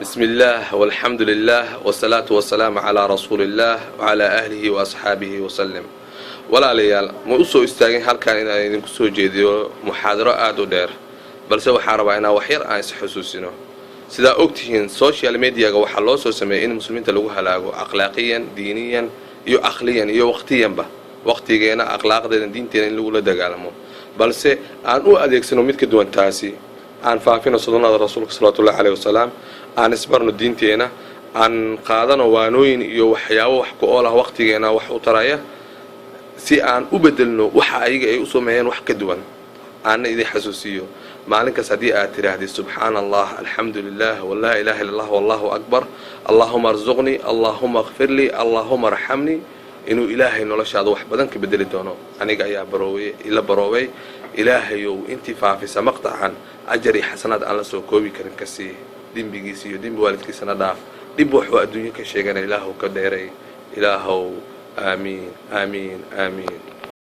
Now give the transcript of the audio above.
Bismi illaah, walxamdu lilah, wasalaatu wasalaamu calaa rasuuliillaah wacalaa ahlihi wa asxaabihi wasalim. Walaalayaal, ma u soo istaagin halkan inaan idinku soo jeediyo muxaadaro aada u dheer, balse waxaan rabaa inaan waxyar aan is xusuusino. Sidaa ogtihiin, social mediaga waxaa loo soo sameeyey in muslimiinta lagu halaago akhlaaqiyan, diiniyan iyo aqliyan iyo waqtiyanba, waqtigeena, akhlaaqdeena, diinteena in lagula dagaalamo. Balse aan u adeegsano mid ka duwan taasi. Aan faafino sunnada Rasuulka salawatullahi caleyhi wasalaam, aan isbarno diinteena, aan qaadano waanooyin iyo waxyaabo wax ku ool ah, waqtigeena wax u taraya, si aan u bedelno waxa ayaga ay u sameeyeen wax ka duwan. Aanna idin xasuusiyo, maalinkaas haddii aad tidhaahdid "Subxaana Allah, alxamdu lilah, walaa ilaha illa Allah, wallahu akbar, allahuma arzuqnii, allahuma kfir lii, allahuma arxamnii", inuu Ilaahay noloshaada wax badan ka bedeli doono. Aniga ayaa barooway, ila baroobay. Ilaahayow, intii faafisa maqtacan ajar iyo xasanaad aan la soo koobi karin ka sii, dembigiisa iyo dembi waalidkiisana dhaaf, dhib wuxuu adduunyo ka sheegana Ilaahow ka dheeray. Ilaahow, aamiin, aamiin, aamiin.